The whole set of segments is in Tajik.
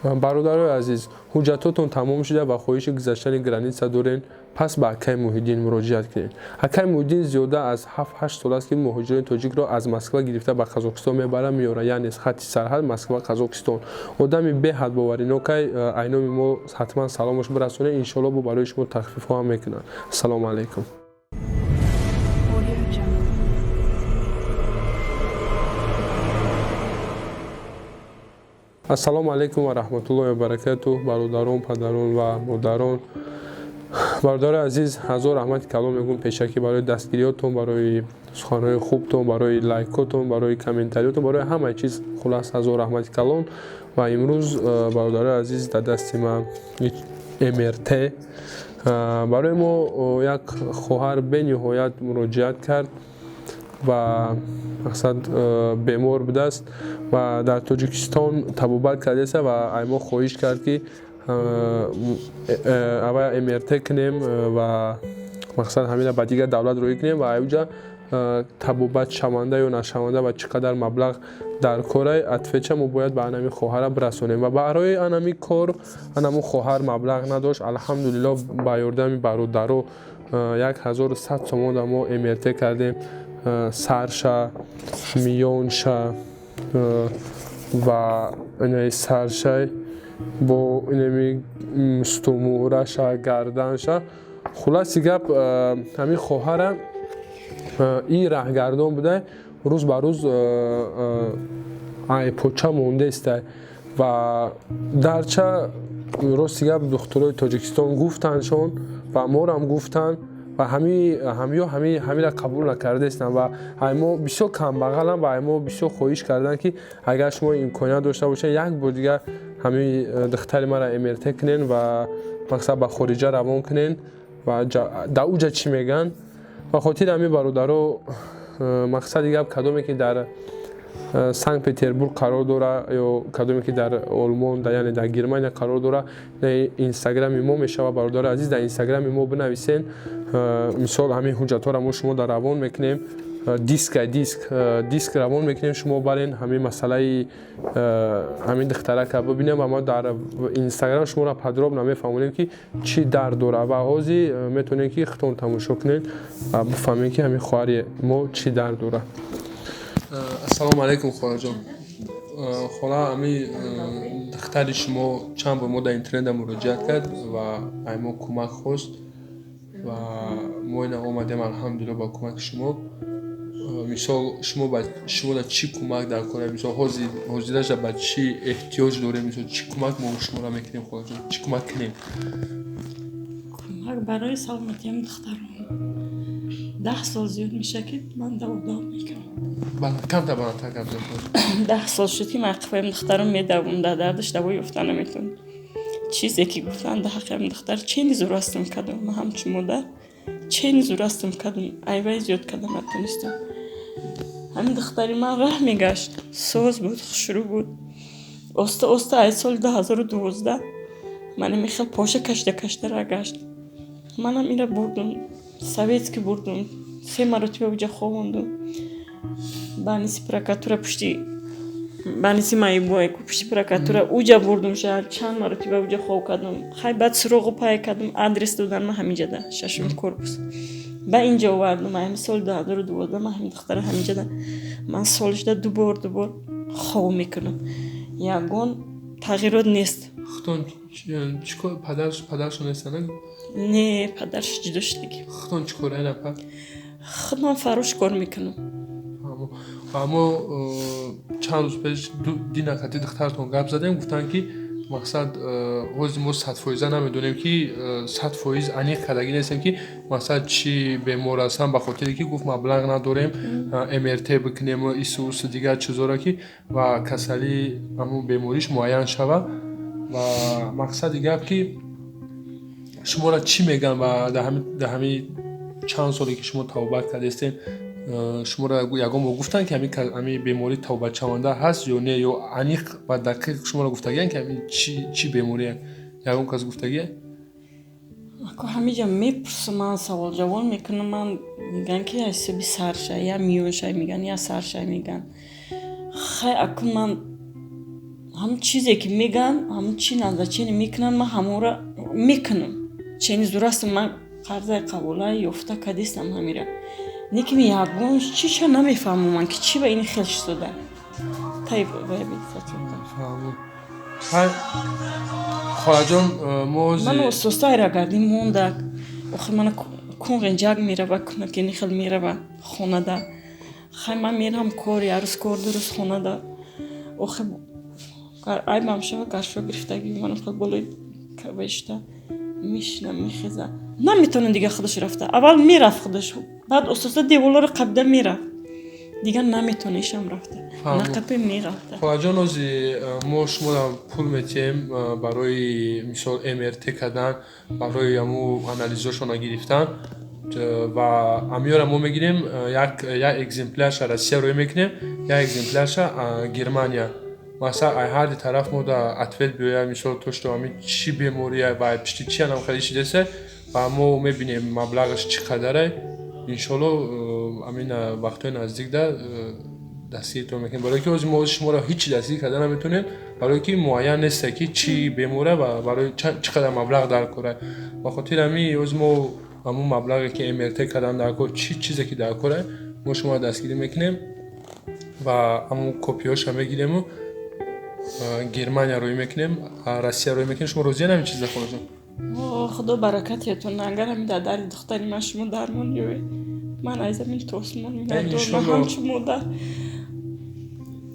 Бародарои азиз, ҳуҷҷатотон тамом шуда ва хоҳиши гузаштани граница дорен, пас ба акаи Муҳиддин муроҷиат кунед. Акаи Муҳиддин зиёда аз 7-8 сол аст, ки муҳоҷирони тоҷикро аз Москва гирифта ба Қазоқистон мебарад, меорад, яъне хатти сарҳад Москва Қазоқистон. Одами беҳад боваринокай, айноми мо ҳатман саломаш бирасонед, иншоалло бо барои шумо тахфифҳо ҳам мекунад. Ассалому алайкум. Ассалому алайкум ва раҳматуллоҳи ва баракатуҳ, бародарон, падарон ва модарон. Бародарои азиз, ҳазор раҳмати калом мегӯм пешакӣ барои дастгириётон, барои суханҳои хубтон, барои лайкотон, барои комментариётон, барои ҳамаи чиз. Хулас, ҳазор раҳмати калон. Ва имрӯз, бародарои азиз, дар дасти ман МРТ. Барои мо як хоҳар бениҳоят муроҷиат кард ва мақсад бемор будааст ва дар Тоҷикистон табобат кардааст ва ай мо хоҳиш кард, ки аввал МРТ кунем ва мақсад ҳамина ба дигар давлат роҳӣ кунем ва айуҷа табобат шаванда ё нашаванда ва чӣ қадар маблағ дар корай, отвеча мо бояд ба анами хоҳара бирасонем. Ва барои анами кор анаму хоҳар маблағ надошт. Алҳамдулилло, ба ёрдами бародаро 1100 сомон да мо МРТ кардем: сарша, миёнша ва инаи саршай бо инами мустумураша, гарданша. Хулоси гап, ҳамин хоҳара ин раҳгардон буда, рӯз ба рӯз айпоча мондаеста. Ва дарча, рости гап, духтурои Тоҷикистон гуфтандшон ва морам гуфтанд ва ҳамиё ҳамира қабул накардаестанд ва мо бисёр камбағалам ва мо бисёр хоҳиш карданд, ки агар шумо имконият дошта бошед, як бор дигар ҳамин духтари маро МРТ кунен ва мақсад ба хориҷа равон кунен ва дар уҷа чӣ мегӯянд. Ба хотири ҳамин, бародаро, мақсади гап, кадоме ки дар Санкт Петербург қарор дора ё кадоме ки дар Олмон, яъне дар Германия қарор дора, инстаграми мо мешава. Бародари азиз, дар инстаграми мо бинависен. Мисол, ҳамин ҳуҷҷатҳоро мо шумо дар равон мекунем, диска, диск равон мекунем, шумо барен, ҳамин масъалаи ҳамин духтарака бибинем ва мо дар инстаграм шуморо подробно мефаҳмонем, ки чӣ дард дора. Ва ҳозир метавонед, ки худтон тамошо кунед ва бифаҳмед, ки ҳамин хоҳари мо чӣ дард дора. Ассалому алайкум, хоҳарҷон. Хола, ҳамин духтари шумо чанд бор мо дар интернета муроҷиат кард ва ай мо кӯмак хост ва мо ина омадем, алҳамдулилло, ба кӯмаки шумо. Мисол, шумо шумода чӣ кӯмак дар кор, мисол, ҳозираша ба чӣ эҳтиёҷ дорем, мисол, чӣ кӯмак мо шуморо мекунем, хоҳарҷон, чӣ кӯмак кунем? Кӯмак барои саломатиам духтарон. 10 сол зиёд мешавад, ки ман даводав мекунам. Камтар баландтар гап зан. 10 сол шуд, ки ман қафоям духтарам медавам, дар дардаш даво ёфта наметавонам. Чизе ки гуфтанд дар ҳаққи духтар, чени зӯрастам кардам. Ман ҳамчун модар чени зӯрастам кардам, айвай зиёд кардам, натонистам. Ҳамин духтари ман раҳ мегашт, соз буд, хушрӯ буд. Оста оста аз соли 2012 ман мехел поша кашида кашида раҳ гашт. Манам ира бурдум Советский, бурдум, се маротиба уҷа ховондум. Больница прокуратура, пушти больница маибойку, пушти прокуратура, уҷа бурдум шаҳр, чанд маротиба уҷа хов кардум. Хай, баъд суроғу пай кардум, адрес додан, ма ҳамиҷада, шашум корпус, ба инҷа овардум. Ҳами соли 2012 ман ҳамин духтара ҳамиҷада ман сол шуда дубор дубор хов мекунам, ягон тағйирот нест. Худтон чикор, падаршон нестанд? Не, падарш ҷудо шудагӣ. Худтон чӣ кор, апа? Худ ман фарош кор мекунам. Ва мо чанд рӯз пеш дина кати духтаратон гап задем, гуфтанд, ки мақсад ҳозир мо 100% намедонем, ки 100% аниқ кардагӣ нестем, ки мақсад чӣ бемор ҳастанд, ба хотире ки гуфт, маблағ надорем МРТ бикунем, ису усу дигар чизоро, ки ва касалии ҳамун бемориш муайян шавад. Ва мақсади гап, ки шуморо чӣ мегӯянд ва дар ҳамин чанд соле ки шумо табобат кардастед, шуморо ягон бор гуфтанд, ки ҳамин беморӣ табобатшаванда ҳаст ё не, ё аниқ ва дақиқ шуморо гуфтагиянд, ки ҳамин чӣ беморие, ягон кас гуфтагия? Ако, ҳамиҷа мепурсам, ман саволҷавоб мекунам, ман мегӯянд, ки аз ҳисоби сарша, я миёнша мегӯянд, я сарша мегӯянд. Хай, акун ман Ҳамн чизе ки меган, ҳамн чи назначение мекунанд, ман ҳамонро мекунам. Чени зурастам, ман қарзаи қабулаи ёфта кадистам ҳамира. Не ки ягон чиша намефаҳмам ман, ки чӣ ба ин хел шистода. Тай Фаҳмид. Холаҷон, мо Ман ососта айрагардӣ мондак. Охир мана кунғен ҷаг мерава, кунаки ини хел мерава хонада. Хай, ман мерам кор, як рӯз кор, 2 рӯз хонада. Охир айбам шава, гаршо гирифтагӣ манам хел болои вешта мешинам, мехеза. Наметавонам дига худаш рафта. Аввал мерафт худаш, баъд ососта деволаро қабида мерафт. Дигар наметавона ишам рафта. Нақапе мерафта. Холаҷон, ози мо шуморо пул метиҳем барои мисол МРТ кардан, барои ҳаму анализҳошона гирифтан ва амиёра мо мегирем, як экземплярша Россия рӯй мекунем, як экземплярша Германия. Масалан, ай ҳарди тараф мо да ответ биёяд, мисол, то что ами чӣ бемория ва пишти чи анам хеле шидеса ва мо мебинем маблағаш чӣ қадарай. Иншолло, амин вақтҳои наздик да дастгиртон мекунем, барое ки ҳозир мо шуморо ҳеҷ чи дастгир карда наметавонем, барое ки муайян несте ки чӣ бемора ва барои чӣ қадар маблағ дар кора. Ба хотири ҳамин ҳозир мо ҳамун маблағе ки МРТ кардан дар кор, чӣ чизе ки дар кора, мо шуморо дастгирӣ мекунем ва ҳамун копиҳоша мегирему Германия рӯй мекунем, Россия рӯй мекунем. Шумо розия ҳамин чиза, холаҷон? Худо баракатиятон. Агар ҳамин дар дарди духтари ман шумо дармон ёбед, ман аз замин то осмон миннатдор. Ҳамчун модар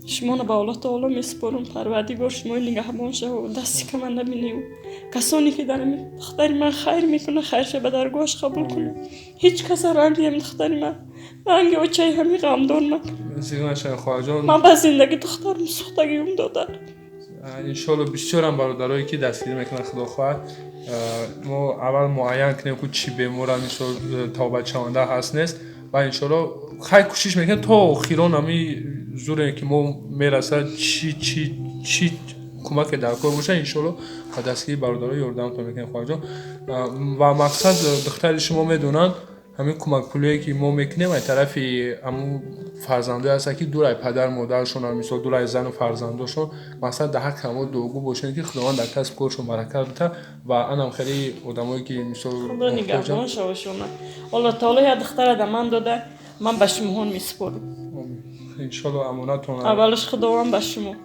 шуморо ба Аллоҳ таоло месупорам. Парвардигор шумои нигаҳбон шаву дасти кама набиневу касоне ки дар ҳамин духтари ман хайр мекунад, хайрша ба даргоҳаш қабул кунад. Ҳеҷ каса ранги ҳамин духтари ман, ранги очаи ҳамин ғамдор накунад. Ман ба зиндагӣ духтарам сӯхтагиюм додар. Иншолло, бисёрам бародарое ки дастгирӣ мекунанд, худо хоҳад, мо аввал муайян кунем, ку чӣ бемора, мисол, тавбатшаванда ҳаст, нест, ва иншолло хай кӯшиш мекунем то охирон, ҳами зуре ки мо мерасад, чӣ чӣ чӣ кӯмаке дар кор бошад, иншолло ба дастгирии бародаро ёрдамтон мекунем, хоҳарҷон. Ва мақсад, духтари шумо медонанд, ҳамин кӯмакпулие ки мо мекунем, ай тарафи ҳамун фарзандое ҳастанд, ки дур ай падару модарашон, мисол, дур ай зану фарзандошон. Мақсад, дар ҳаққи ҳамо дуогӯ бошем, ки Худованд дар касб коршон баракат бита ва анам хеле одамое ки мисол Худо нигаҳбон шава шума. Аллоҳ таоло як духтара да ман дода, ман ба шумоҳон месупорам. Иншолло, амонатон. Аввалаш Худованд, ба шумо.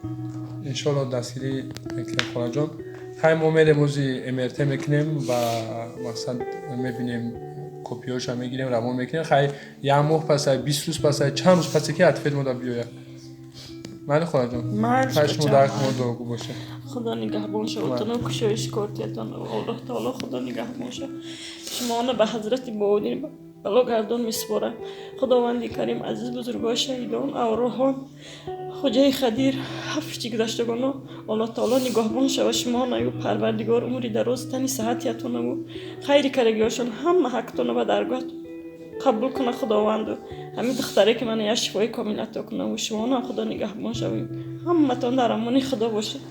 Иншолло, дастгирӣ мекунем, холаҷон. Хай, мо мерем, ози МРТ мекунем ва мақсад, мебинем, копиҳоша мегирем, равон мекунем. Хай, як моҳ паса, 20 рӯз паса, чанд рӯз пасе ки ответ мода биёяд. Майли, холаҷон, хай, шумо дар ҳаққи мо дуогӯ бошед. Худо нигаҳбон шаватону кушоиш кортиятон. Аллоҳ таоло худо нигаҳбон шав. Шумоно ба ҳазрати Бовудин бало гардон месупорам. Худованди карим, азиз бузургои шаҳидон, авроҳон, хоҷаи хадир, ҳафти гузаштагоно, Аллоҳ таоло нигаҳбон шава шумонаю. Парвардигор умри дароз, тани саҳатиятонаву хайри карагиҳошон ҳама ҳақтона ба даргоҳ қабул куна Худованду. Ҳамин духтаре ки мана як шифои комил ато кунаву шумонам худо нигаҳбон шавем. Ҳаматон дар амони Худо бошед.